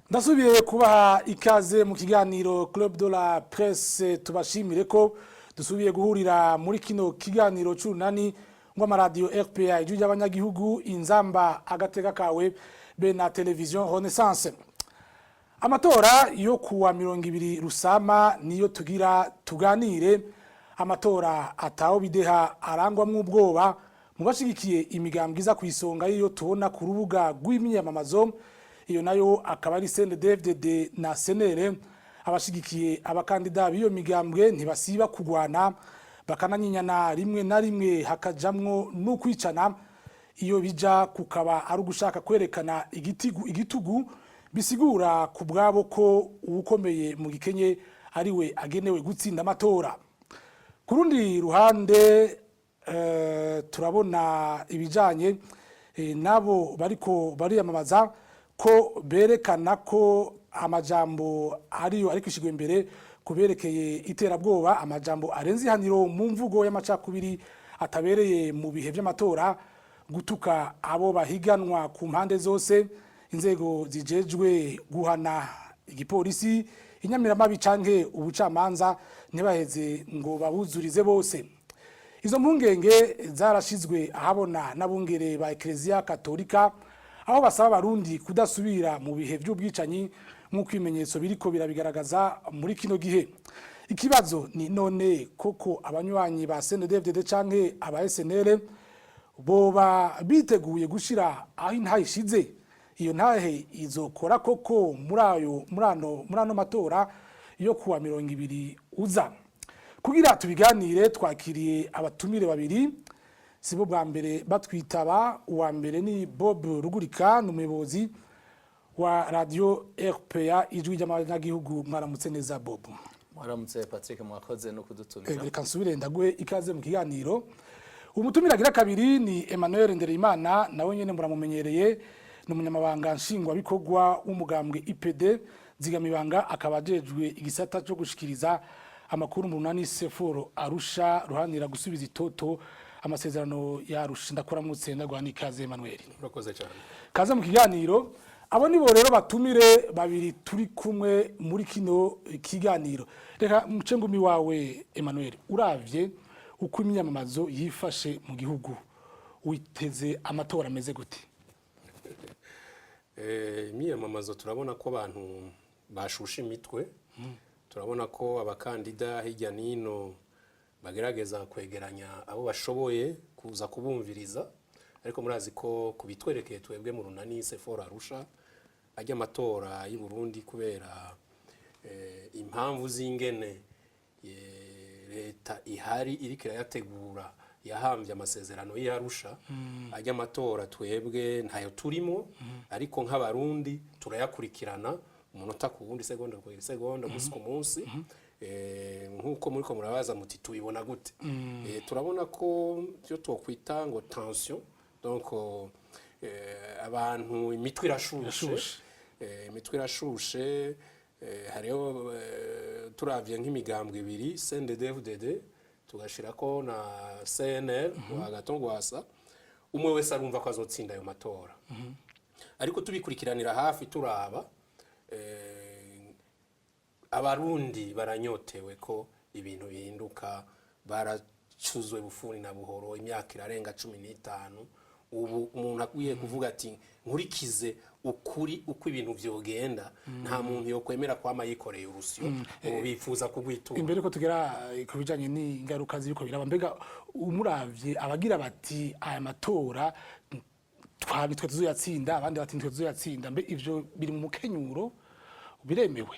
Ndasubiye kubaha ikaze mu kiganiro Club de la Presse. Tubashimire ko dusubiye guhurira muri kino kiganiro c'urunani rw'amaradiyo RPA, Ijwi ry'Abanyagihugu, Inzamba Agateka Kawe, be na Television Renaissance. Amatora yo kuwa 20 Rusama niyo tugira tuganire. Amatora atawo bideha, arangwamwo ubwoba mu bashigikiye imigambwe iza ku isonga y'iyo tubona ku rubuga rw'imyiyamamazo, iyo nayo akaba ari CNDD-FDD na CNL. Abashigikiye abakandida b'iyo migambwe ntibasiba kugwana, bakananyinyana, rimwe na rimwe hakajamwo n'ukwicana. Iyo bija kukaba ari ugushaka kwerekana igitugu, bisigura ku bwabo ko uwukomeye mu gikenye ariwe agenewe gutsinda amatora. Ku rundi ruhande, turabona ibijanye nabo bariko bariyamamaza ko berekana ko amajambo ariyo ari kwishigwa imbere kuberekeye iterabwoba, amajambo arenze ihaniro mu mvugo y'amacakubiri atabereye mu bihe vy'amatora, gutuka abo bahiganwa ku mpande zose, inzego zijejwe guhana, igipolisi, inyamiramabi canke ubucamanza, ntibaheze ngo babuzurize bose. Izo mpungenge zarashizwe ahabona n'abungere ba Eklezia Katolika, aho basaba Abarundi kudasubira mu bihe by'ubwicanyi nk'uko ibimenyetso biriko birabigaragaza muri kino gihe. Ikibazo ni: none koko abanywanyi ba CNDD-FDD canke aba SNL boba biteguye gushira aho intahe ishize? Iyo ntahe izokora koko muri ayo muri ano matora yo kuwa 20 uza? Kugira tubiganire, twakiriye abatumire babiri, sibo bwa mbere batwitaba. Uwa mbere ni Bob Rugurika, ni umuyobozi wa radio RPA, Ijwi ry'Abanyagihugu. Mwaramutse neza, Bob. Mwaramutse, Patrick, mwakoze no kudutumira. Reka nsubire ndaguhe ikaze mu kiganiro. Umutumire agira kabiri ni Emmanuel Ndereyimana, nawe nyene muramumenyereye, ni umunyamabanga nshingwabikorwa w'umugambwe IPD Zigamibanga, akaba ajejwe igisata cyo gushikiriza amakuru mu runani CFOR Arusha, ruhanira gusubiza itoto amasezerano ya Arusha. Ndakuramutse, ndaguha n'ikaze, Emmanuel. Urakoze cyane. Kaze mu kiganiro. Abo nibo rero batumire babiri turi kumwe muri kino kiganiro. Reka muce ngumi wawe, Emmanuel. Uravye uko imyamamazo yifashe mu gihugu, witeze amatora ameze gute? Imyiyamamazo, turabona ko abantu bashushe imitwe. Turabona ko abakandida hirya n'ino bagerageza kwegeranya abo bashoboye kuza kubumviriza. Ariko murazi ko kubitwerekeye twebwe mu runani CFOR Arusha, ajya amatora y'u Burundi, kubera impamvu z'ingene leta ihari iriko irayategura yahambye amasezerano y'Arusha, ajya amatora twebwe ntayo turimo. Ariko nk'Abarundi turayakurikirana umunota ku wundi, segonda ku segonda, umunsi ku munsi. Nk'uko muriko murabaza muti tubibona gute? Turabona ko byo twokwita ngo tension, donc abantu imitwe irashushe. Irashushe. Imitwe irashushe. Hariho, turavye nk'imigambwe ibiri, CNDD-FDD, tugashirako na CNL wa Agathon Rwasa, umwe wese arumva ko azotsinda ayo matora. Ariko tubikurikiranira hafi, turaba, Abarundi baranyotewe ko ibintu bihinduka. Baracuzwe bufuni na buhoro, imyaka irarenga 15. Ubu umuntu akwiye kuvuga ati nkurikize ukuri uko ibintu vyogenda, nta muntu yokwemera kwama yikoreye urusyo. Ubu bifuza kugwitura. Imbere ko tugera ku bijanye n'ingaruka z'ibiko biraba, mbega umuravye abagira bati aya matora twabi twe tuzoyatsinda, abandi bati nitwe tuzoyatsinda, mbe ivyo biri mu mukenyuro, biremewe?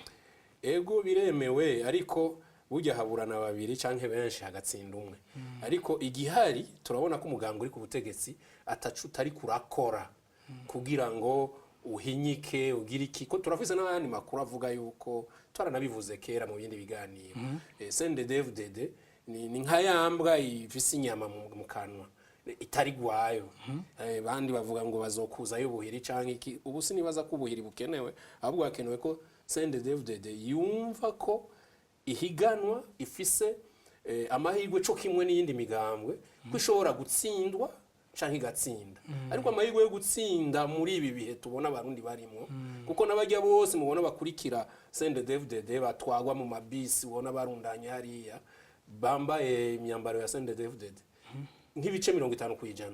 Ego, biremewe, ariko burya haburana babiri canke benshi hagatsinda umwe. Ariko igihari, turabona ko umuganga uri ku butegetsi atacu utari kurakora kugira ngo uhinyike ugire iki, ko turafise n'ayandi makuru avuga yuko, twaranabivuze kera mu bindi biganiro, CNDD-FDD ni nka yambwa ifise inyama mu kanwa itari gwayo. Bandi bavuga ngo bazokuzayo ubuhiri canke iki. Ubu sinibaza ko ubuhiri bukenewe, ahubwo hakenewe ko CNDD-FDD yumva ko ihiganwa ifise amahirwe co kimwe n'iyindi migambwe, ko ishobora gutsindwa. Canke igatsinda, ariko amahirwe yo gutsinda muri ibi bihe tubona Abarundi barimo, kuko n'abajya bose mubona bakurikira CNDD-FDD batwagwa mu mabisi, ubona barundanye hariya bambaye imyambaro ya CNDD-FDD, nk'ibice 50%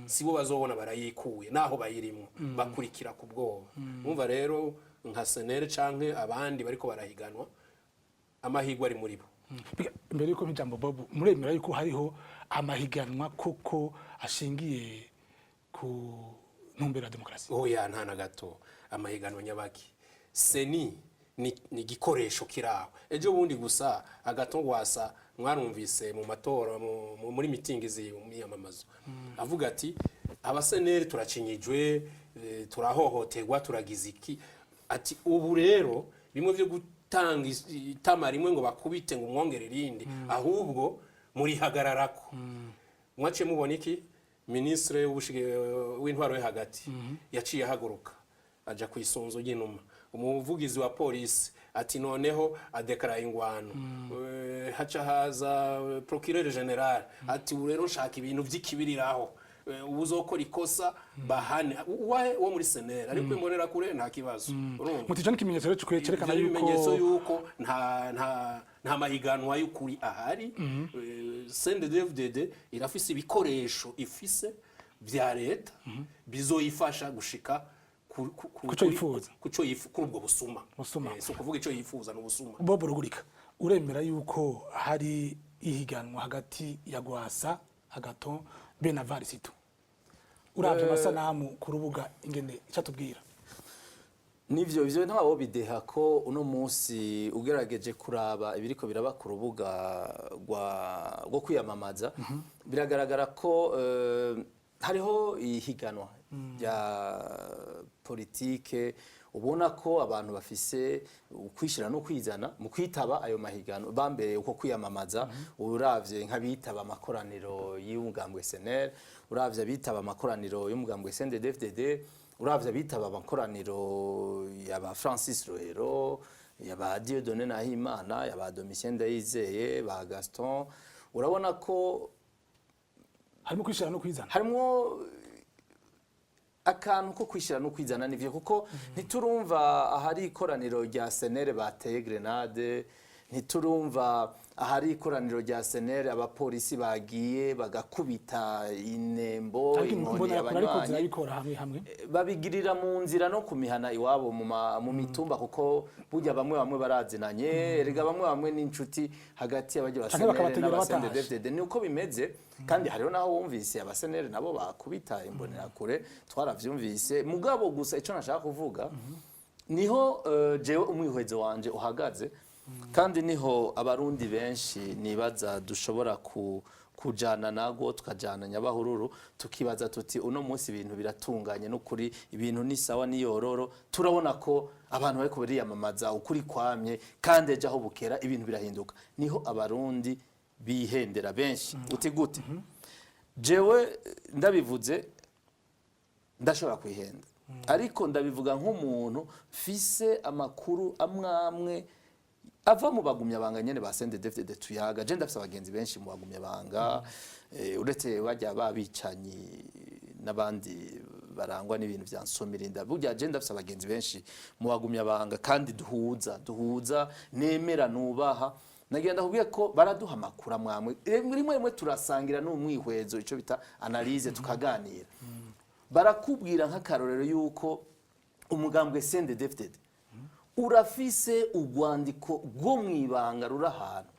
sibo bazobona barayikuye naho bayirimo bakurikira ku bwoba. Mwumva rero nka CNL canke abandi bariko barahiganwa, amahirwe ari muri bo. Mbere yuko ijambo Bob, muremera yuko hariho amahiganwa koko ashingiye ku ntumbero ya demokarasi? Oya, nta na gato. Amahiganwa nyabaki? CENI ni igikoresho kiraho. Ejo bundi gusa Agathon Rwasa mwarumvise mu matora, muri mitingi z'imyamamazo, avuga ati: "Abaseneri turacinyijwe, turahohoterwa, turagize iki." Ati: "Ubu rero bimwe byo gutanga itama rimwe ngo bakubite ngo umwongere irindi, ahubwo murihagararako." Mwaciye mubona iki? Minisitiri w'intwaro yo hagati yaciye ahaguruka aja ku isunzu ry'inuma. Umuvugizi wa polisi ati: "Noneho adekaraye ingwano." Haca haza procureur général ati: "Ubu rero nshaka ibintu vy'ikibiriraho. Ubu uzokora ikosa bahane." Uwahe wo muri CNL ariko imbonera kure nta kibazo. Urumva? Muti ico ni ikimenyetso rero cerekana Ivyo ni yuko ibimenyetso yuko nta mahiganwa y'ukuri ahari. CNDD-FDD irafise ibikoresho ifise vya leta bizoyifasha gushika Kuco yifuza. Kuri ubwo busuma. Busuma. Si ukuvuga ico yifuza, ni ubusuma. Bob Rugurika, uremera yuko hari ihiganwa hagati ya Rwasa, Agathon be na Varisito, uravye amasanamu ku rubuga ingene icatubwira? Nivyo, ivyo ntawo bideha ko uno munsi ugerageje kuraba ibiriko biraba ku rubuga rwo kwiyamamaza, biragaragara ko hariho ihiganwa rya politike. Ubona ko abantu bafise ukwishira no kwizana mu kwitaba ayo mahiganwa bambere uko kwiyamamaza. Uravye nk'abitaba amakoraniro y'umugambwe SNL, uravye abitaba amakoraniro y'umugambwe CNDD-FDD, uravye abitaba amakoraniro yaba Francis Rohero, yaba Dieudonné Nahimana, yaba Domitien Ndayizeye, ba Gaston, urabona ko harimo kwishira no kwizana. Harimwo akantu ko kwishira no kwizana, nivyo, kuko ntiturumva ahari ikoraniro rya CNL bateye grenade, ntiturumva ahari ikoraniro rya CNL abapolisi bagiye bagakubita inembo, ariko inkoni imbonera ariko abanywanyi. Zirabikora hamwe hamwe. Babigirira mu nzira no ku mihana iwabo, mu mitumba, kuko burya bamwe bamwe barazinanye. Erega bamwe bamwe n'inshuti hagati y'abajya Canke ba CNL bakabategera n'aba batashe. CNDD-FDD, ni uko bimeze. Kandi hariho naho wumvise abaseneri nabo bakubita imbonerakure, twaravyumvise. Mugabo gusa ico nashaka kuvuga niho jewe umwihwezo wanje uhagaze, kandi niho Abarundi benshi nibaza dushobora kujana nago, tukajana nyabahururu, tukibaza tuti: "Uno munsi ibintu biratunganye n'ukuri, ibintu ni sawa niyororo." Turabona ko abantu bariko bariyamamaza ukuri kwamye, kandi ejo aho bukera ibintu birahinduka. Niho Abarundi bihendera benshi. Uti gute? Jewe ndabivuze ndashobora kwihenda, ariko ndabivuga nk'umuntu mfise amakuru amwamwe ava mu bagumyabanga nyene ba CNDD-FDD tuyaga. Je ndafise abagenzi benshi mu bagumyabanga, uretse bajya babicanyi n'abandi barangwa n'ibintu vya nsomirinda. Burya je ndafise abagenzi benshi mu bagumyabanga kandi duhuza, nemera, nubaha. Nagenda kubwiye ko baraduha amakuru amwamwe, rimwe rimwe turasangira n'umwihwezo, ico bita analyse, tukaganira. Barakubwira nk'akarorero yuko umugambwe CNDD-FDD urafise urwandiko rwo mwibanga ruri ahantu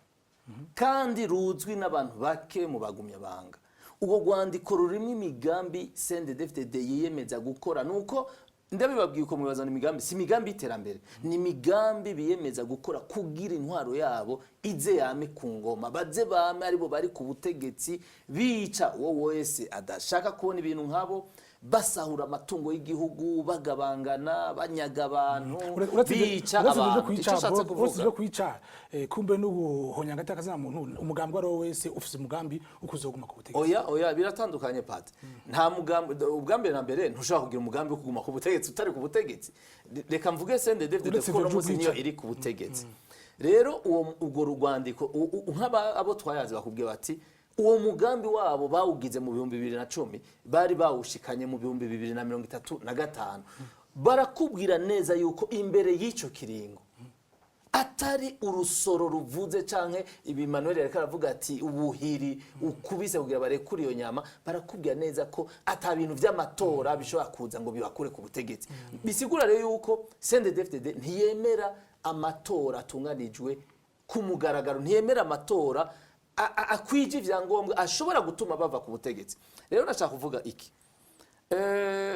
kandi ruzwi n'abantu bake mu bagumyabanga. Ubwo rwandiko rurimo imigambi CNDD-FDD yiyemeza gukora. Nuko ndabibabwiye uko mwibaza, imigambi si imigambi y'iterambere, ni imigambi biyemeza gukora kugira intwaro yabo ize yame ku ngoma, baze bame aribo bari ku butegetsi, bica uwo wese adashaka kubona ibintu nk'abo, basahura amatungo y'igihugu, bagabangana, banyaga abantu, bica uretse ibyo abantu. kwica, Icyo nshatse uretse kuvuga, ibyo kwica, kumbe n'ubuhonya hagati y'akazina muntu, umugambi wari wese ufise umugambi wo kuzoguma ku butegetsi. Oya, oya, biratandukanye, Pati. Nta mugambi. Ubwa mbere na mbere, ntushobora kugira umugambi wo kuguma ku butegetsi utari ku butegetsi. Reka mvuge CNDD-FDD Uretse kuko ivyo uno munsi niyo vy'ubwicanyi. iri ku butegetsi. Rero uwo urwo rwandiko, nk'aba abo twayazi bakubwiye bati Uwo mugambi wabo bawugize mu 2010, bari bawushikanye mu 2035. Barakubwira neza yuko imbere y'icyo kiringo atari urusoro ruvuze canke ibi Manuel yariko aravuga ati ubuhiri ukubise kugira barekure iyo nyama. Barakubwira neza ko ata bintu vy'amatora bishobora kuza ngo bibakure ku butegetsi. Bisigura rero yuko CNDD-FDD ntiyemera amatora atunganijwe ku mugaragaro, ntiyemera amatora akwije ivyangombwa ashobora gutuma bava ku butegetsi. Rero nashaka kuvuga iki?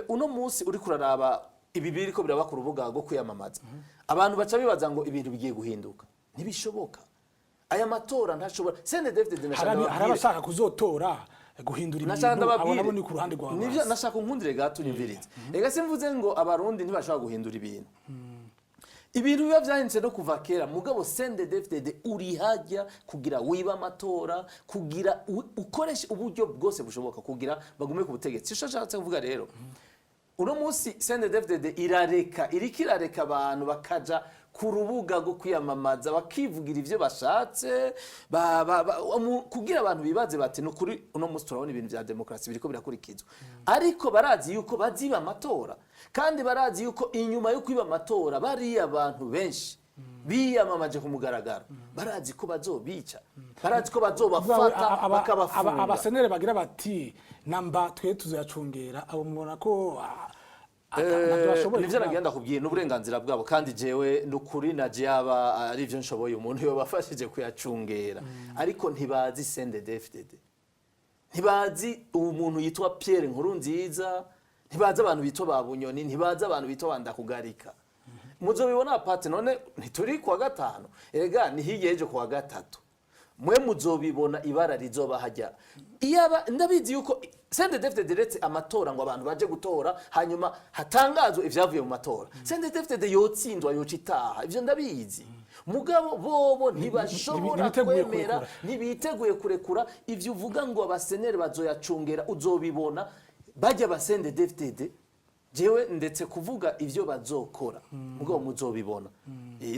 Uno munsi uri kuraraba ibi biriko biraba ku rubuga rwo kwiyamamaza, abantu baca bibaza ngo ibintu bigiye guhinduka. Ntibishoboka, aya matora ntashobora. CNDD-FDD Hari abashaka kuzotora guhindura ibintu, nashaka abo ndababwire. nabo ni ku ruhande rwa Nivyo Rwasa. nashaka unkundire gato unyumvirize. Ega simvuze ngo Abarundi ntibashobora guhindura ibintu, ibintu biba vyahindutse no kuva kera. Mugabo CNDD-FDD uri hajya kugira wiba amatora, kugira ukoreshe uburyo bwose bushoboka kugira bagume ku butegetsi. Ico nshatse kuvuga rero, uno munsi CNDD-FDD irareka, iriko irareka abantu bakaja ku rubuga rwo kwiyamamaza, bakivugira ivyo bashatse, kugira abantu bibaze bati: "Ni ukuri uno munsi turabona ibintu vya demokarasi biriko birakurikizwa." Ariko barazi yuko baziba amatora, kandi barazi yuko inyuma yo kwiba amatora bariya abantu benshi biyamamaje ku mugaragaro, barazi ko bazobica, barazi ko bazobafata bakabafunga. Abasenere bagira bati namba twe tuzoyacungera, abo mubona ko ntabyo bashoboye. Nivyo nagenda kubwira, n'uburenganzira bwabo, kandi jewe nukuri naje yaba ari ivyo nshoboye umuntu yobafashije kuyacungera. Ariko ntibazi CNDD-FDD, ntibazi umuntu yitwa Pierre Nkurunziza, ntibazi abantu bitwa ba Bunyoni, ntibazi abantu bitwa ba Ndakugarika. Muzobibona pate. None ntituri kuwa gatanu? Erega ni hirya y'ejo kuwa gatatu mwe muzobibona ibara rizoba hajya. Iyaba ndabizi yuko CNDD-FDD retse amatora ngo abantu baje gutora, hanyuma hatangazwe ivyavuye mu matora, CNDD-FDD yotsindwa, yoca itaha. Ivyo ndabizi. Mugabo bobo ntibashobora Ntibiteguye kwemera. Kurekura. Ntibiteguye kurekura. Ivyo uvuga ngo abaseneri bazoyacungera, uzobibona bajya ba CNDD-FDD. Jewe ndetse kuvuga ivyo bazokora, mugabo muzobibona.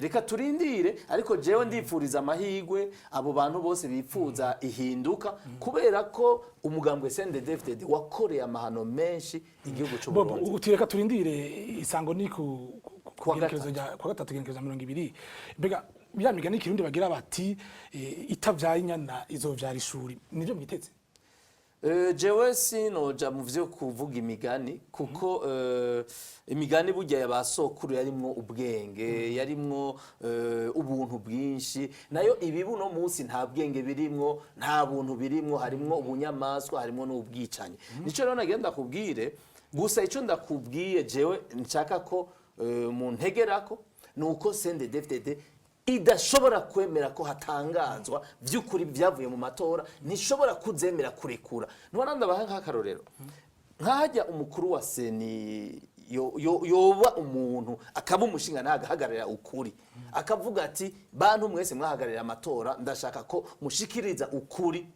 Reka turindire. Ariko jewe ndipfuriza amahigwe abo bantu bose bipfuza ihinduka, kubera ko umugambwe CNDD-FDD wakoreye amahano menshi igihugu c'u Bobo, Burundi. uti reka turindire, isango ni ku Kuwa igenekerezo rya kuwa gatatu, igenekerezo rya 20. Mbega ya migani y'ikirundi bagira bati itavyaye inyana izovyara ishuri, nivyo mwiteze? Jewe sinoja mu vyo kuvuga imigani, kuko imigani burya ya ba sokuru yarimwo ubwenge, yarimwo ubuntu bwinshi. Nayo ibibu no munsi nta bwenge birimwo, nta buntu birimwo, harimwo ubunyamaswa, harimwo n'ubwicanyi. Nico rero nagenda kubwire gusa. Ico ndakubwiye jewe nshaka ko muntegerako nuko CNDD-FDD idashobora kwemera ko hatangazwa vy'ukuri byavuye mu matora, ntishobora kuzemera kurekura. Ntubona, ndabaha nk'akarorero, nk'ahajya umukuru wa CENI yoba umuntu akaba umushinga agahagararira ukuri, akavuga ati: "Bantu mwese mwahagararira amatora, ndashaka ko mushikiriza ukuri."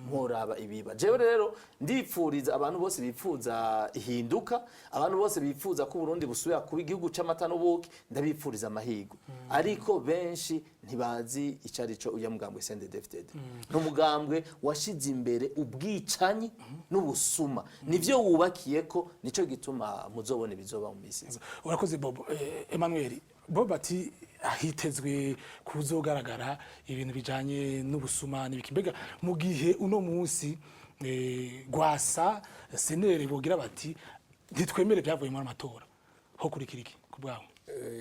Nkoraba ibiba. Jewe rero ndipfuriza abantu bose bipfuza ihinduka, abantu bose bipfuza ko Burundi busubira kuba igihugu c'amata n'ubuki, ndabipfuriza amahirwe. Ariko benshi ntibazi ico ari cyo uya mugambwe CNDD-FDD. N'umugambwe washize imbere ubwicanyi n'ubusuma, nivyo wubakiye ko, nico gituma muzobona ibizoba mu misi iza. Urakoze Bobo. Emmanuel, Bobo ati hitezwe kuzogaragara ibintu bijanye n'ubusuma n'ibiki. Mbega mu gihe uno munsi Gwasa senere bogira bati ntitwemere byavuye muri amatora, ho kurikira iki ku bwawe?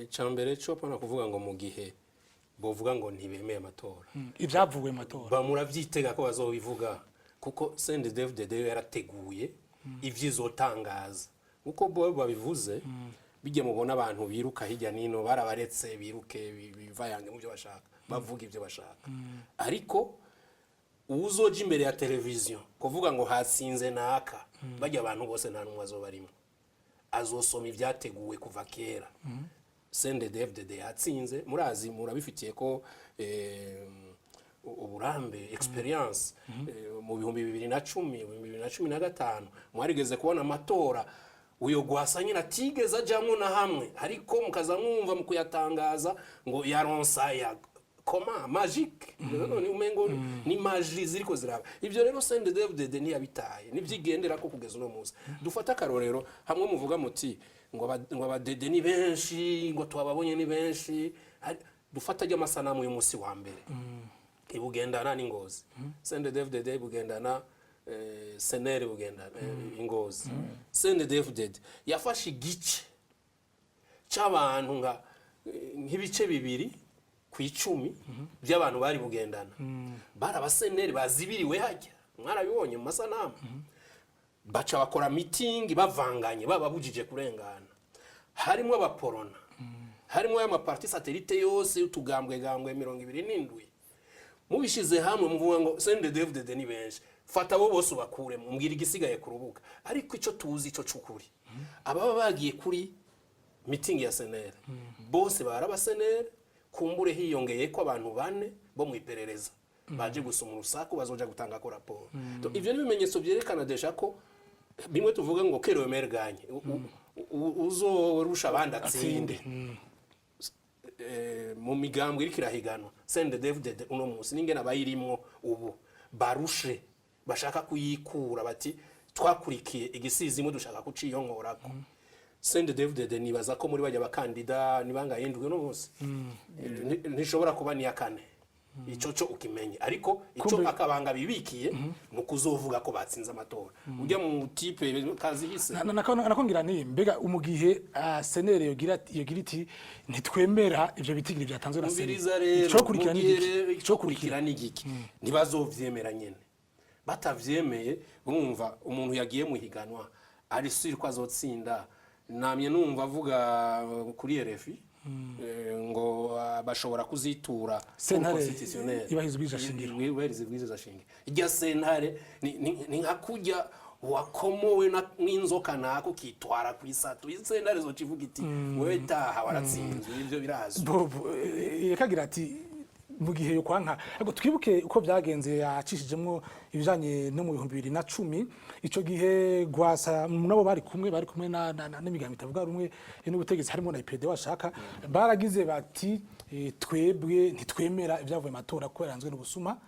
Icambere cyo pana kuvuga ngo mu gihe bovuga ngo ntibemeye amatora. Ibyavuye mu matora. Bamuravyitega ko bazobivuga, kuko CNDD-FDD yo yarateguye ivyo izotangaza. Nkuko bo babivuze, bijya mubona abantu biruka hirya nino, barabaretse biruke, bivayange mu byo bashaka, bavuga ibyo bashaka. Ariko uwuzoja imbere ya televiziyo kuvuga ngo hatsinze naka, bajya abantu bose nta n'umwe azoba arimo, azosoma ibyateguwe kuva kera. CNDD-FDD yatsinze, murazi, murabifitiye ko uburambe, experience. Mu 2010, 2015 mwarigeze kubona amatora uyo Gwasa nyine atigeze ajamwo na hamwe, ariko mukaza mwumva mu kuyatangaza ngo yaronsa ya Comment? Magique. None umengo ni magie ziriko ziraba. Ivyo rero CNDD-FDD ntiyabitaye, nivyigendera ko kugeza uno munsi. Dufata akarorero hamwe muvuga muti ngo abadede ni benshi, ngo twababonye ni benshi. Dufata ry'amasanamu y'umunsi wa mbere ibugendana n'Ingozi, CNDD-FDD ibugendana, CNL bugendana, Ingozi. CNDD-FDD yafashe igice c'abantu nka nk'ibice 2 ku icumi by'abantu bari bugendana, bari abaseneri bazibiriwe hajya, mwarabibonye mu masanamu. Baca bakora mitingi bavanganye, bababujije kurengana, harimo abaporona, harimo y'amaparti satellite yose y'utugambwe gambwe 27. Mubishize hamwe muvuga ngo CNDD-FDD ni benshi, fata abo bose ubakuremo, mbwira igisigaye ku rubuga. Ariko ico tuzi, ico cukuri, ababa bagiye kuri mitingi ya CNL bose bari abaseneri. Kumbure hiyongeye ko abantu bane bo mu iperereza baje gusoma urusaku, bazoja gutanga ko raporo. To, ivyo ni ibimenyetso byerekana déjà ko bimwe tuvuga ngo que le meilleur gagne, uzorusha abandi atsinde. Mu migambwe iriko irahiganwa, CNDD-FDD uno munsi n'ingene abayirimwo ubu barushe, bashaka kuyikura, bati twakurikiye igisizimwe, dushaka kuciyonkorako. CNDD-FDD nibaza ko muri bajya bakandida ni bangahe? Indwi uno munsi. Ntishobora kuba niya kane, ico co ukimenye. Ariko ico akabanga bibikiye ni ukuzovuga ko batsinze amatora ujya mu type kazihise. Nakongera ni mbega umugihe CNL yogira iti ntitwemera ivyo bitigiri byatanzwe na CENI? Umviriza rero. Icokurikira ni Mugihe igiki? rero icokurikira ni igiki? Ntibazovyemera nyene. Batavyemeye, urumva umuntu yagiye mu higanwa ari sûr ko azotsinda. Namye numva avuga kuri RFI ngo bashobora kuzitura Sentare constitutionnelle. ibahiriza ibwirizwa shingiro. Ibahiriza ibwirizwa shingiro. Irya sentare ni nka kurya wakomowe n'inzoka nako kitwara ku isato. Isentare zoca ivuga iti wewe taha, waratsinzwe. Ivyo birazwi. Bobo yakagira ati mu gihe yo kwanka, ariko twibuke uko byagenze, yacishijemwo ibijanye no mu 2010. Ico gihe Gwasa nabo bari kumwe na n'imigambi itavuga rumwe n'ubutegetsi, harimo na IPD washaka, baragize bati twebwe ntitwemera ibyavuye mu matora ko yaranzwe n'ubusuma.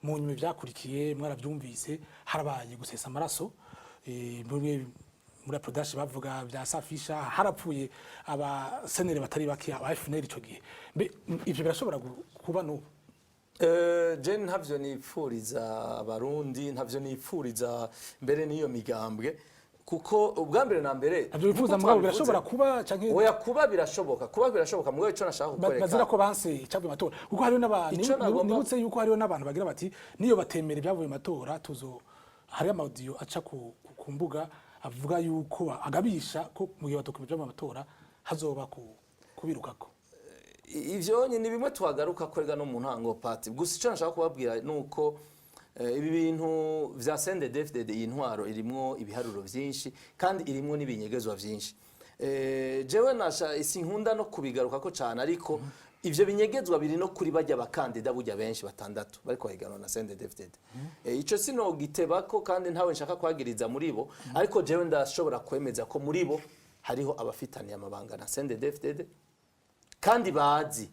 Mu nyuma ivyakurikiye mwaravyumvise, harabaye gusesa amaraso, bimwe muri Aprodash bavuga vya safisha, harapfuye abasenere batari bake, aba FNL ico gihe. Mbe ivyo birashobora kuba n'ubu? Je ntavyo nipfuriza abarundi, ntavyo nipfuriza mbere n'iyo migambwe, kuko ubwa mbere na mbere Ntavyo bifuza, nkuko mugabo twabivuze, birashobora kuba canke? Oya, kuba birashoboka, kuba birashoboka, mugabo ico nashaka kukwereka Bazira ko banse icyavuye mu matora, kuko hariho n'abantu Ico nagomba- nibutse yuko hariho n'abantu bagira bati niyo batemera ibyavuye mu matora tuzo, hariho amaudio aca ku mbuga avuga yuko agabisha ko mu gihe batokwemera ibyavuye mu matora hazoba kubirukako. Ivyo ni bimwe twagaruka kwega no mu ntango pati. Gusa icyo nashaka kubabwira ni uko ibi bintu vya CNDD-FDD, iyi ntwaro irimwo ibiharuro vyinshi kandi irimwo n'ibinyegezwa vyinshi. Jewe nasha sinkunda no kubigarukako cane, ariko ivyo binyegezwa biri no kuri bajya bakandida burya benshi batandatu bariko bahiganwa na CNDD-FDD. Ico sinogitebako kandi ntawe nshaka kwagiriza muri bo, ariko jewe ndashobora kwemeza ko muri bo hariho abafitaniye amabanga na CNDD-FDD kandi bazi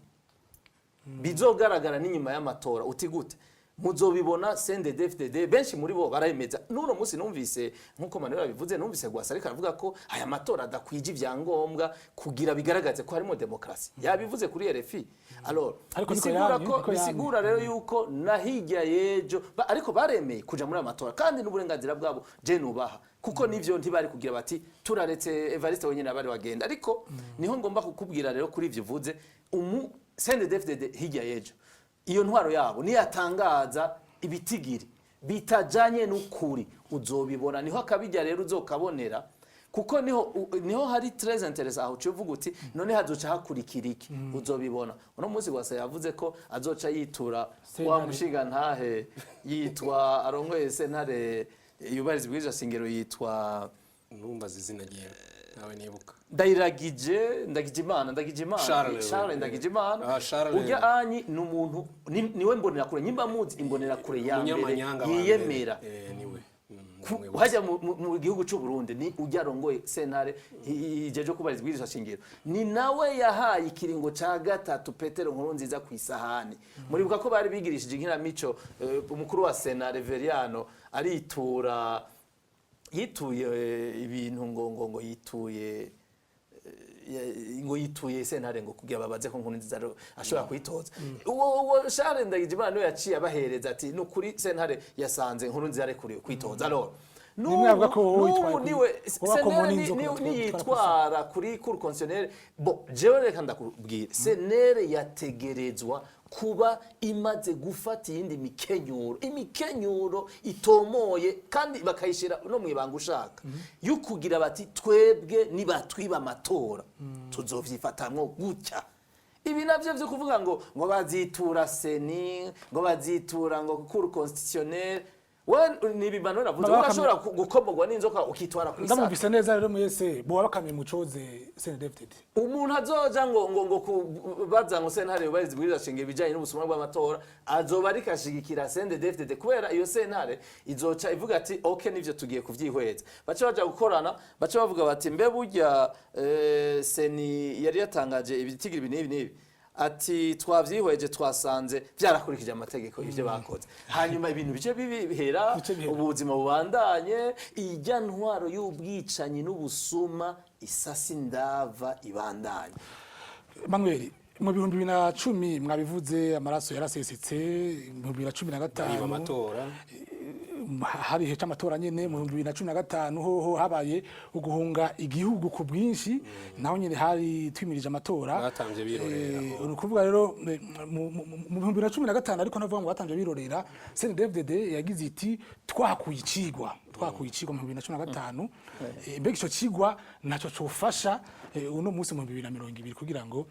bizogaragara n'inyuma y'amatora. Uti gute? Muzobibona. CNDD-FDD benshi muri bo barayemeza. N'uno munsi numvise, nk'uko Manuel abivuze, numvise Gwasa ariko aravuga ko aya matora adakwije ibyangombwa kugira bigaragaze ko harimo demokarasi. Yabivuze kuri RFI. Alors Ariko niko bisigura yamye, ko niko yamye. bisigura rero yuko na hirya y'ejo ariko baremeye kuja muri aya matora, kandi n'uburenganzira bwabo je nubaha, kuko nivyo ntibari kugira bati turaretse Evariste wenyine abari bagenda. Ariko niho ngomba kukubwira rero kuri ivyo uvuze, umu CNDD-FDD hirya y'ejo iyo ntwaro yabo niyatangaza ibitigiri bitajanye n'ukuri, uzobibona. Niho akabijya rero uzokabonera, kuko niho hari très intéressant, aho uciye uvuga uti none hazoca hakurikira iki? Uzobibona. Uno munsi Gwasa yavuze ko azoca yitura wa Sentare. mushinga ntahe yitwa arongoye sentare yubahiriza ibwirizwa shingiro, yitwa Ntumbaze izina ryiwe, nawe nibuka. Ndayiragije, Ndagijimana, Ndagijimana. Charles. Charles Ndagijimana. Ah, Charles. Urya anyi ni umuntu niwe mbonerakure, nyimba muzi imbonerakure ya mbere Umunyamanyanga wa mbere. yiyemera Niwe. Hajya mu gihugu cy'u Burundi ni ujya arongoye sentare ijeje kubariza ibwirizwa shingiro, ni nawe yahaye ikiringo ca gatatu Petero Nkurunziza ku isahani. Muribuka ko bari bigirishije inkinamico, umukuru wa sena Reveriano aritura, yituye ibintu ngo yituye ngo yituye sentare ngo kugira babaze ko Nkurunziza ashobora kuyitoza. Uwo Charles Ndagijimana niwe yaciye abahereza ati nukuri sentare yasanze Nkurunziza arekuriwe kwitoza. Alors Nimwe avuga ko wowe witwaye n'ubu niwe wowe ko sentare mbona inzoka niyitwara kuri cour constitutionnelle. Bon, jewe reka ndakubwira, senere yategerezwa kuba imaze gufata iyindi mikenyuro, imikenyuro itomoye, kandi bakayishyira no mu ibanga ushaka yo kugira bati twebwe nibatwiba amatora tuzovyifatamwo gutya. Ibi navyo vyo kuvuga ngo bazitura CENI, ngo bazitura ngo cour constitutionnelle, we ni ibi Manuel avuze. Baba urashobora gukomorwa n'inzoka ukitwara ku isaka. Ndamumvise neza rero, mwese boba bakamiye mucoze CNDD-FDD. Umuntu azoja ngo kubaza ngo sentare yubahiriza ibwirizwa shingiro ibijanye n'ubusuma bw'amatora azoba ariko ashigikira CNDD-FDD, kubera iyo sentare izoca ivuga ati ok, nivyo tugiye kuvyihweza. Bace baja gukorana, bace bavuga bati mbe burya CENI yari yatangaje ibitigiri ibi n'ibi n'ibi, ati twavyihweje twasanze vyarakurikije amategeko ivyo bakoze. Hanyuma ibintu bice bihera, Bice bihera. ubuzima bubandanye, ijya ntwaro y'ubwicanyi n'ubusuma isasi ndava ibandanye. Manuel, mu 2010 mwabivuze, amaraso yarasesetse mu bibiri na cumi na biba gatanu amatora. Hari ihe c'amatora nyene mu 2015, hoho habaye uguhunga igihugu ku bwinshi, naho nyene hari twimirije amatora. Batamvye birorera. Ni ukuvuga rero mu 2015, ariko navuga ngo batamvye birorera, CNDD-FDD yagize iti twahakuye icigwa, twahakuye icigwa mu 2015. Mbega ico cigwa naco cofasha uno munsi mu 2020 kugira ngo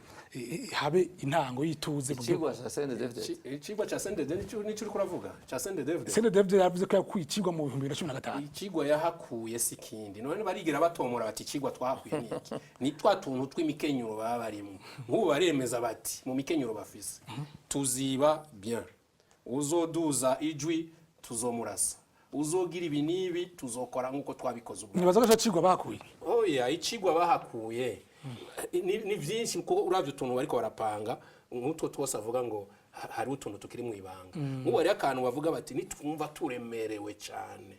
habe intango y'ituze mu gihugu? Ikigwa ca CNDD-FDD. Icigwa ca CNDD nico uriko uravuga ca CNDD-FDD? CNDD-FDD yavuze ko yakuye icigwa mu 2015. Icigwa yahakuye si kindi, none barigera batomora bati icigwa twahakuye ni iki? Ni twa tuntu tw'imikenyuro baba barimo. Nk'ubu baremeza bati mu mikenyuro bafise tuziba bien, uzoduza ijwi tuzomurasa, uzogira ibi n'ibi tuzokora nk'uko twabikoze ubwa Nibaza ko ico cigwa bahakuye. Oya, icigwa bahakuye ni vyinshi, kuko uravye utuntu bariko barapanga nk'utwo twose avuga ngo hari utuntu tukiri mu ibanga. Nk'ubu hariho akantu bavuga bati nitwumva turemerewe cyane,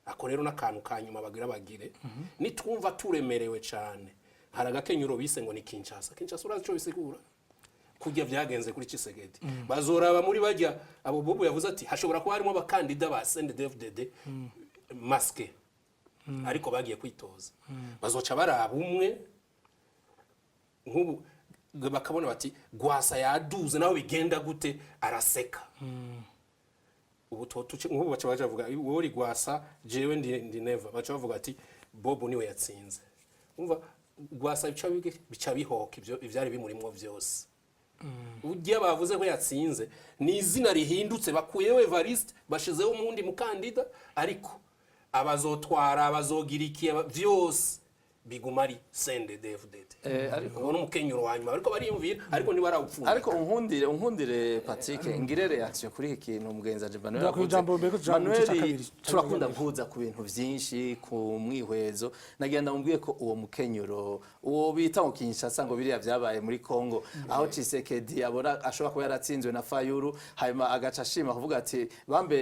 ako rero n'akantu ka nyuma bagira bagire nitwumva turemerewe cyane. Hari agakenyuro bise ngo ni Kinshasa. Kinshasa urazi ico bisigura? Kurya vyagenze kuri Tshisekedi, bazoraba muri bajya abo Bobo yavuze ati hashobora kuba harimo abakandida ba CNDD-FDD masqué ariko bagiye kwitoza. Bazoca baraba umwe nk'ubu bakabona bati Rwasa yaduze, naho bigenda gute araseka. Ubu nk'ubu baca bavuga wowe uri Rwasa, jewe ndi Neva, baca bavuga ati Bobo niwe yatsinze. Umva, Rwasa bica bihoka ibyo ivyari bimurimwo vyose. Ujya bavuze ko yatsinze ni izina rihindutse, bakuyeho Evariste bashizeho umundi mukandida, ariko abazotwara, abazogira iki, vyose biguma ari CNDD-FDD. Ariko uwo n'umukenyuro wa nyuma ariko bariyumvira, ariko ntibarawupfundika. Ariko unkundire Patrick, ngire reaction kuri iki kintu mugenzi wanje Manuel Ndakwiye avuze. ijambo mbere ko tuja mu Manuel, gice ca kabiri. turakunda guhuza ku bintu vyinshi ku mwihwezo. Nagira ndamubwiye ko uwo mukenyuro uwo bita ngo Kinshasa, ngo biriya vyabaye muri Congo aho Tshisekedi abona ashobora kuba yaratsinzwe na Fayulu, hanyuma agaca ashima kuvuga ati bambe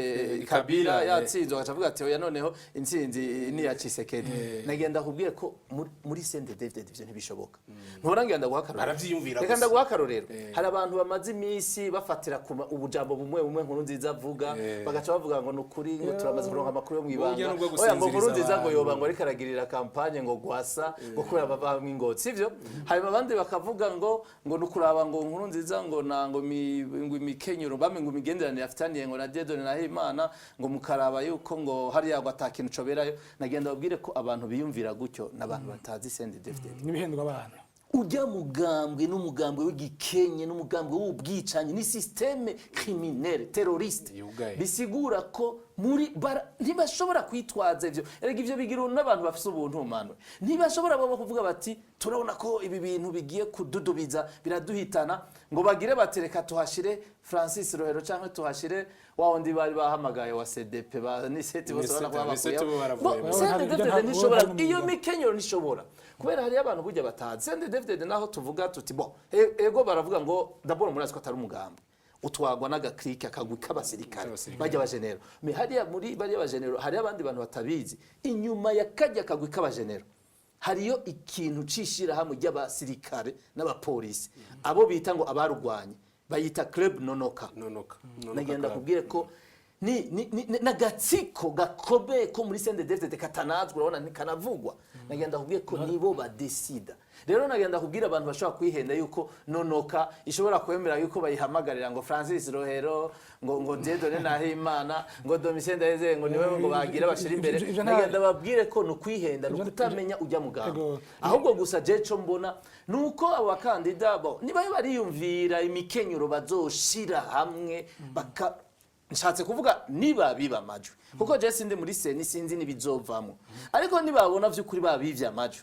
Kabila Kabila, yatsinzwe, agaca avuga ati oya, noneho intsinzi ni iya Tshisekedi. Nagira ndakubwiye ko muri CNDD-FDD ivyo ntibishoboka. Nturangira ndaguha akarorero. Aravyiyumvira Reka gusa. ndaguha akarorero. Hari abantu bamaze iminsi bafatira ku ubujambo bumwe bumwe Nkurunziza avuga, bagaca bavuga ngo ni ukuri ngo turamaze kuronka amakuru yo mw'ibanga. Burya nubwo Oya, ngo gusinziriza Nkurunziza ngo abantu. yoba ngo ariko aragirira campagne ngo Rwasa ngo kubera bava mw'ingozi, sivyo? Hanyuma abandi bakavuga ngo ni ukuraba ngo Nkurunziza ngo na ngo ngo imikenyero bamwe ngo imigenderanire afitaniye ngo na Dieudonné Nahimana, ngo mukaraba yuko ngo hariya ngo ata kintu coberayo. Nagenda babwire ko abantu biyumvira gutyo n'abantu batazi CNDD-FDD. N'ibihendwa abana. Ujya mugambwe n'umugambwe w'igikenye, n'umugambwe w'ubwicanyi, ni système criminelle terroriste. Yugaye. Bisigura ko muri ntibashobora kwitwaza ivyo. Erega ivyo bigira n'abantu bafise ubuntu manwe, ntibashobora bo kuvuga bati turabona ko ibi bintu bigiye kududubiza, biraduhitana, ngo bagire bati reka tuhashire Francis Rohero canke tuhashire wa wundi bari bahamagaye wa CDP ba Niseti, bose Niseti, urabona ko Niseti babakuyeho. bo baravuye. Bo, Bo, CNDD-FDD ntishobora nta- iyo mikenyero ntishobora, kubera hariyo abantu burya batazi CNDD-FDD. Naho tuvuga tuti bo ego baravuga ngo d'abord murazi ko atari umugambi, utwagwa n'agacrique, akagwi k'abasirikare. K'abasirikare. Bajya abajenero me hariya muri bariya bajenero, hariyo abandi bantu batabizi. Inyuma ya kajya kagwi k'abajenero hariyo ikintu c'ishirahamwe ry'abasirikare n'abapolisi, abo bita ngo abarugwanye, bayita Club Nonoka. Nonoka. Nonoka Nagenda Club. kubwire ko ni n'agatsiko gakomeye ko muri CNDD-FDD katanazwe, urabona ntikanavugwa. Nagenda kubwire ko nibo badesida. Rero nagenda kubwira abantu bashobora kwihenda yuko Nonoka ishobora kwemera yuko bayihamagarira ngo Francis Rohero, ngo Dieudonné Nahimana, ngo Domitien Ndayizeye, ngo niwe ngo bagira bashira imbere. Ivyo Nagenda babwire ko ni ukwihenda, ni ukutamenya ujya muganga. Ahubwo gusa je co mbona nuko abo bakandida bo niba bariyumvira imikenyero bazoshira hamwe baka, nshatse kuvuga niba biba amajwi, kuko je sindi muri CENI, sinzi nibizovamo, ariko nibabona vy'ukuri babivye amajwi,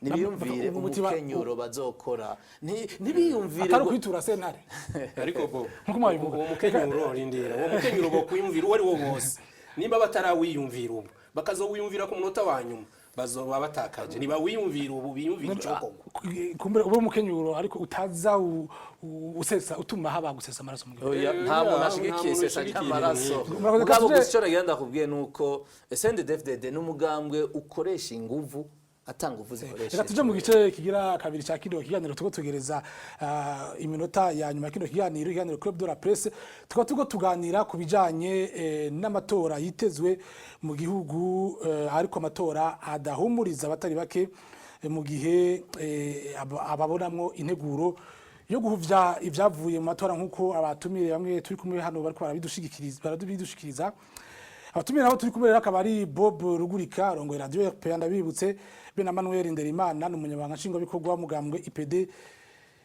nibiyumvire umukenyuro bazokora. Ntibiyumvire Atari ukwitura sentare. Ariko bo Nkuko mwabivuga. Uwo mukenyuro, rindira, uwo mukenyuro bo kwiyumvira uwo ari wo wose, nimba batarawiyumvira ubu bakazowiyumvira ku munota wa nyuma, bazoba batakaje. Niba wiyumvira ubu, biyumvira icokorwa. Kumbure ube umukenyuro, ariko utaza usesa, utuma haba gusesa amaraso mu gihugu. Oya, nta muntu nta ashigikiye muntu isesa ushigikiye ry'amaraso. ibintu. Murakoze. Mugabo Tuje- gusa icyo nagira ndakubwiye ni uko CNDD-FDD n'umugambwe ukoresha inguvu, atanga inguvu zikoresha. Reka tuje mu gice kigira kabiri cya kino kiganiro. Tuko tugereza iminota ya nyuma ya kino kiganiro, ikiganiro Club de la Presse. Tukaba turiko tuganira ku bijanye n'amatora yitezwe mu gihugu, ariko amatora adahumuriza abatari bake, mu gihe ababonamwo integuro yo guhuvya ivyavuye mu matora, nk'uko abatumire bamwe turi kumwe hano bariko barabidushikiriza. Abatumire nabo turi kumwe rero akaba ari Bob Rugurika arongoye Radio RPA, ndabibutse, be na Manuel Nderimana, ni umunyamabanga nshingwabikorwa w'umugambwe IPD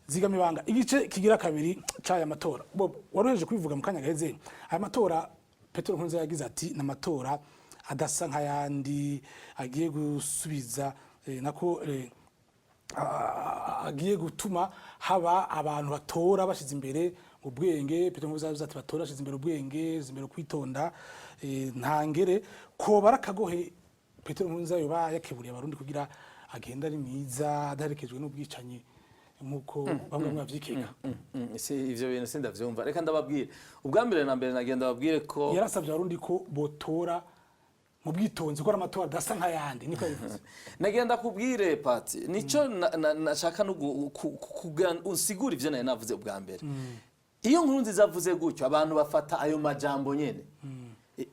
Zigamibanga. Igice kigira kabiri c'aya matora, Bob, waruhejeje kubivuga mu kanya gaheze. Aya matora, Petero Nkurunziza yagize ati ni amatora adasa nk'ayandi, agiye gusubiza nako agiye gutuma haba abantu batora bashize imbere ubwenge. Petero Nkurunziza yavuze ati batora bashize imbere ubwenge, bashize imbere kwitonda, ntangere ko barakagohe. Petero Nkurunziza yoba yakeburiye abarundi kugira agenda ari mwiza, adaherekejwe n'ubwicanyi nk'uko bamwe bavyikeka. Si ivyo bintu sindavyumva. Reka ndababwire ubwa mbere na mbere, nagenda babwire ko Yarasabye abarundi ko botora mu bwitonzi, ko ari amatora adasa nk'ayandi, niko yabivuze. Nagenda kubwire pati nico nashaka no usigura ivyo nari navuze ubwa mbere. Iyo nkuru nziza avuze gutyo, abantu bafata ayo majambo nyene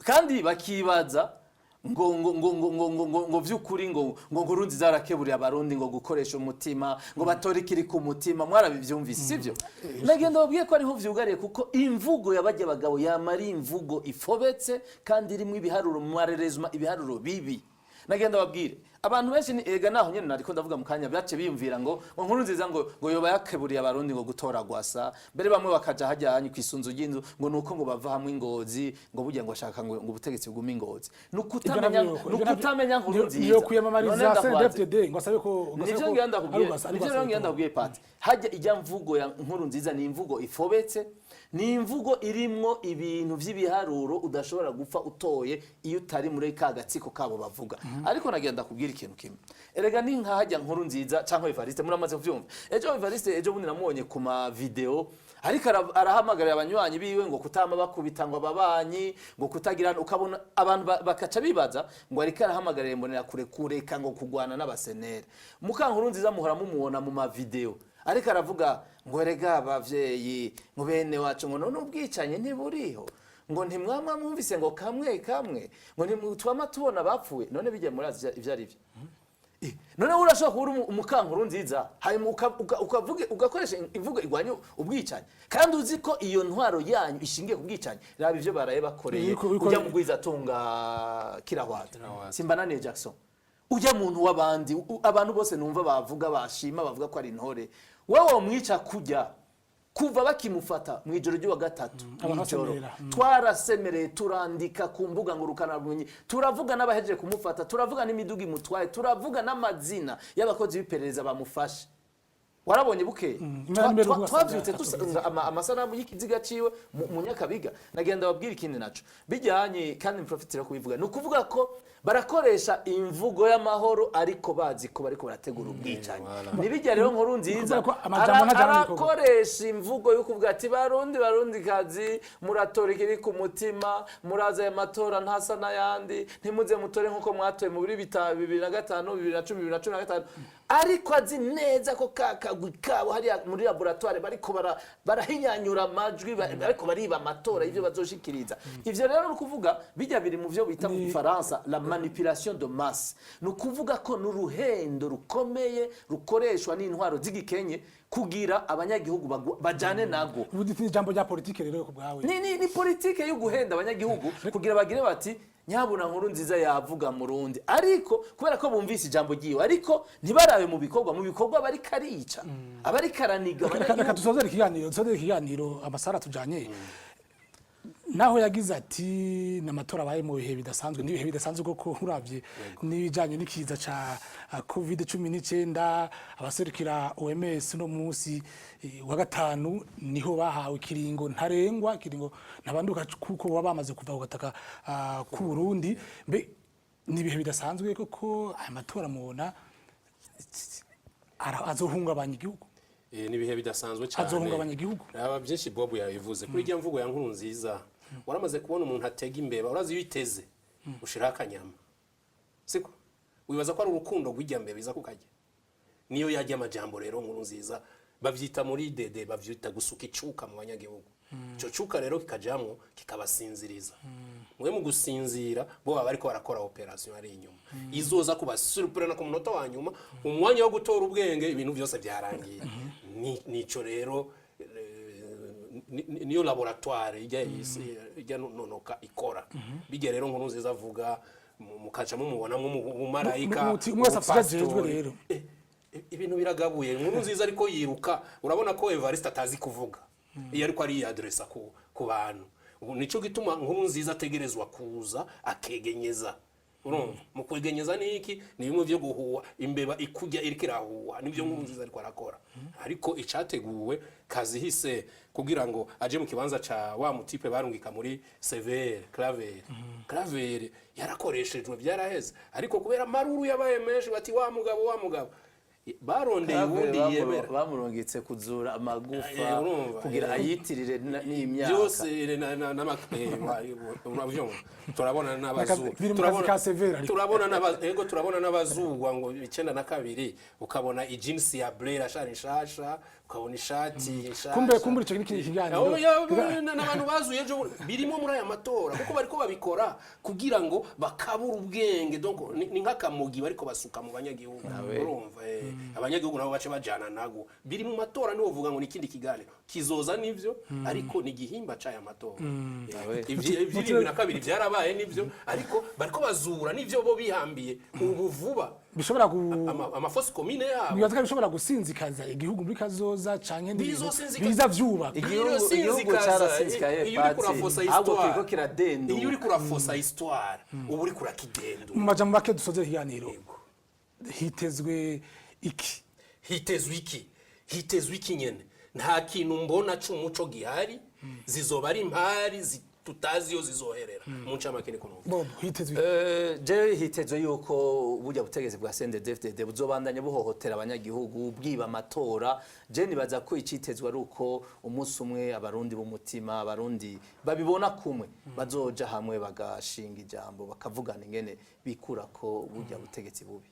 kandi bakibaza ngo vy'ukuri ngo nkuru nziza arakeburiye abarundi ngo gukoresha umutima, ngo batore ikiri ku mutima. Mwarabivyumvise, sivyo? Nagenda babwiye ko ariho vyugariye, kuko imvugo y'abajya bagabo yama ari imvugo ifobetse kandi irimwo ibiharuro, marerezuma ibiharuro bibi. Nagenda babwire abantu benshi ni ega naho nyene nariko ndavuga mu kanya, bace biyumvira ngo nkuru nziza ngo yoba yakeburiye abarundi ngo gutora gwasa mbere, bamwe bakaja hajya hanyu kwisunzu ry'inzu, ngo nuko ngo bava hamwe ingozi, ngo burya ngo ashaka ngo ubutegetsi bugume ingozi. Nukutamenya, nukutamenya nkuru nziza. Niyo kwiyamamariza None ndakubaze. CNDD-FDD ngo asabe ko ngo asabe Nivyo ko ngenda kubwiye, ari Rwasa- ari nivyo Rwasa. ngenda kubwiye pati hajya ijya mvugo ya nkuru nziza ni imvugo ifobetse, ni imvugo irimwo ibintu vy'ibiharuro udashobora gupfa utoye iyo utari muri ka gatsiko kabo bavuga. Ariko nagenda kubwira ikintu kimwe, erega ni nka hajya nkuru nziza cyangwa Evariste, muramaze kuvyumva ejo. Evariste ejo bundi namubonye ku ma video ariko arahamagarira abanywanyi biwe ngo kutama bakubita ngo ababanyi, ngo kutagira, ukabona abantu bakaca bibaza ngo ariko arahamagarira imbonera kure kureka ngo kugwana n'abasenere. Mukankuru nziza muhora mumubona mu ma video ariko aravuga ngo erega abavyeyi, ngo bene wacu, ngo none ubwicanyi ntiburiho, ngo ntimwamwa mwumvise ngo kamwe kamwe, ngo ntimutwama tubona bapfuye. None bijya murazi ivyo ari byo? None urashobora kuba uri umukankuru nziza, hanyuma ukavuga, ugakoresha imvugo igwanya ubwicanyi, kandi uzi ko iyo ntwaro yanyu ishingiye ku bwicanyi. Raba ivyo baraye bakoreye ujya mu gwizatunga Kirahwata. Kirahwata. Simbananiye Jackson, ujya muntu w'abandi, abantu bose numva bavuga bashima, bavuga ko ari intore, wowe womwica kujya. Kuva bakimufata mu ijoro ry'uwa gatatu, Abantu mw'ijoro, basemerera. Twarasemereye, turandika ku mbuga ngurukanabumenyi, turavuga n'abahejeje kumufata, turavuga n'imiduga imutwaye, turavuga n'amazina y'abakozi b'iperereza bamufashe. Warabonye bukeye Imana imbere twavyutse ugasanga dusanga amasanamu y'ikiziga ciwe mu Nyakabiga. Nagenda babwira ikindi naco bijyanye, kandi mprofitira kubivuga, ni ukuvuga ko barakoresha imvugo y'amahoro, ariko bazi ko bariko barategura ubwicanyi. Nibijya rero, nkuru nziza Ni ukuvuga ko amajambo ntajana n'ibikorwa. Arakoresha imvugo yo kuvuga ati: "Barundi, Barundi kazi, muratora ikiri ku mutima, muraza aya matora ntasa n'ayandi, ntimuze mutore nk'uko mwatoye mu biri 2005, 2010, 2015." Ariko azi neza ko ka kagwi kabo hariya muri laboratoire bariko barahinyanyura amajwi, bariko bariba amatora y'ivyo bazoshikiriza. Ivyo rero ni ukuvuga bijya biri mu vyo bita mu Gifaransa la manipulation de masse. Ni ukuvuga ko ni uruhendo rukomeye rukoreshwa n'intwaro z'igikenye kugira abanyagihugu bajane nago. Ubu ni ijambo rya politike rero ku bwawe? Ni politike yo guhenda abanyagihugu kugira bagire bati: "Nyabuna, nkuru nziza yavuga murundi." Ariko kubera ko bumvise ijambo ryiwe, ariko ntibarabe mu bikorwa bariko arica, abariko araniga Reka abanyagihugu. Dusozere ikiganiro, amasara tujanye naho yagize ati ni amatora abaye mu bihe bidasanzwe. N'ibihe bidasanzwe koko, uravye n'ibijanye n'ikiza ca COVID-19. Abaserukira OMS no munsi wa gatanu niho bahawe ikiringo ntarengwa, ikiringo ntabanduka, kuko baba bamaze kuva ku gataka k'u Burundi. Mbe ni ibihe bidasanzwe koko? Aya matora mubona azohungabanya igihugu? Ni ibihe bidasanzwe cyane. Azohungabanya igihugu. Raba byinshi Bob yabivuze kuri ijya mvugo ya nkuru nziza. Waramaze kubona umuntu atega imbeba? Urazi iyo uyiteze ushiraho akanyama, siko? Wibaza ko ari urukundo rw'ijya mbeba iza kukajya niyo yajya amajambo. Rero nkuru nziza bavyita muri dede, bavyita gusuka icuka mu banyagihugu. Ico cuka rero kikajamwo, kikabasinziriza. Mwe mu gusinzira, bo baba bariko barakora opération ari inyuma izoza kubasurprena ku munota wa nyuma, umwanya wo gutora ubwenge ibintu byose byarangiye. Nico rero niyo laboratoire ijya ijya nonoka ikora bijya. Rero nkuru nziza avuga mukaca mumubonamwo umumarayika. Umwe wese afite ivyo ajejwe. Umupasitori. Rero. Ibintu biragabuye. Inkuru nziza ariko yiruka, urabona ko Evariste atazi kuvuga iyo ariko ariyadresa ku bantu. Ubu nico gituma nkuru nziza ategerezwa kuza akegenyeza. Urumva mu kwegenyeza ni iki? Ni bimwe byo guhuha imbeba ikujya iriko irahuha. Nibyo nkuru nziza ariko arakora, ariko icateguwe kazihise kugira ngo aje mu kibanza ca wa mutipe barungika muri Severe Claver. Claver yarakoreshejwe, byaraheze, ariko kubera amaruru yabaye menshi bati: "Wa mugabo, wa mugabo," barondeye uwundi yemera. Bamurungitse kuzura amagufa Urumva, kugira ayitirire n'imyaka. Byose urabyumva, turabona n'abazu Biri mu kazi ka Severe ariko. Turabona ego, turabona n'abazugwa ngo 92, ukabona ijinsi ya bleu ashari nshasha, ukabona ishati nshasha. Kumbe ico ni ikindi kiganiro. Oya, n'abantu bazuye ejo bundi, birimo muri aya matora, kuko bariko babikora kugira ngo bakabure ubwenge. Donc ni nk'akamugi bariko basuka mu banyagihugu. Urumva abanyagihugu nabo bace bajana nago. Biri mu matora, niwo vuga ngo ni ikindi kiganiro kizoza nivyo, ariko ni igihimba c'aya matora. 72 byarabaye nivyo, ariko bariko bazura nivyo bo bihambiye ubu vuba. Bishobora ku Amafosi komine yabo. Nibaza ko bishobora gusinzikaza igihugu muri kazoza canke n'ibintu Bizosinzikaza. biza vyubaka. Igihugu cyarasinzikaye, Iyo uriko Patsi. urafosa Ahubwo histoire, kiriko kiradenduka. iyo uriko urafosa histoire, uba uriko urakidendura. Mu majambo make dusoze ikiganiro, hitezwe iki? Hitezwe iki? Hitezwe iki nyene? Nta kintu mbona c'umuco gihari. Zizoba ari impari tutazi iyo zizoherera. Mu ncamake niko numva. Bob, hitezwe iki? Jewe hitezwe yuko burya butegetsi bwa CNDD-FDD buzobandanya buhohotera abanyagihugu, bwiba amatora. Je nibaza ko icitezwe ari uko umunsi umwe abarundi b'umutima, abarundi babibona kumwe, bazoja hamwe bagashinga ijambo, bakavugana ingene bikura ko burya butegetsi bubi.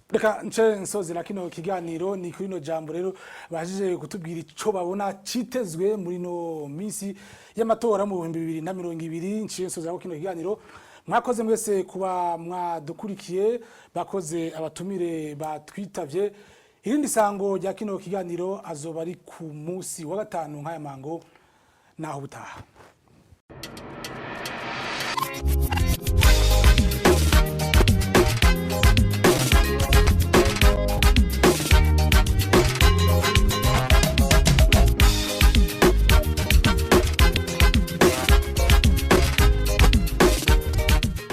Reka nce nsozera kino kiganiro ni kuri ino jambo. Rero bajije kutubwira ico babona citezwe muri no minsi y'amatora mu 2020. Nciye nsozera kino kiganiro. Mwakoze mwese kuba mwadukurikiye, bakoze abatumire batwitavye. Irindi sango rya kino kiganiro azoba ari ku munsi wa gatanu nk'aya mango. Naho butaha.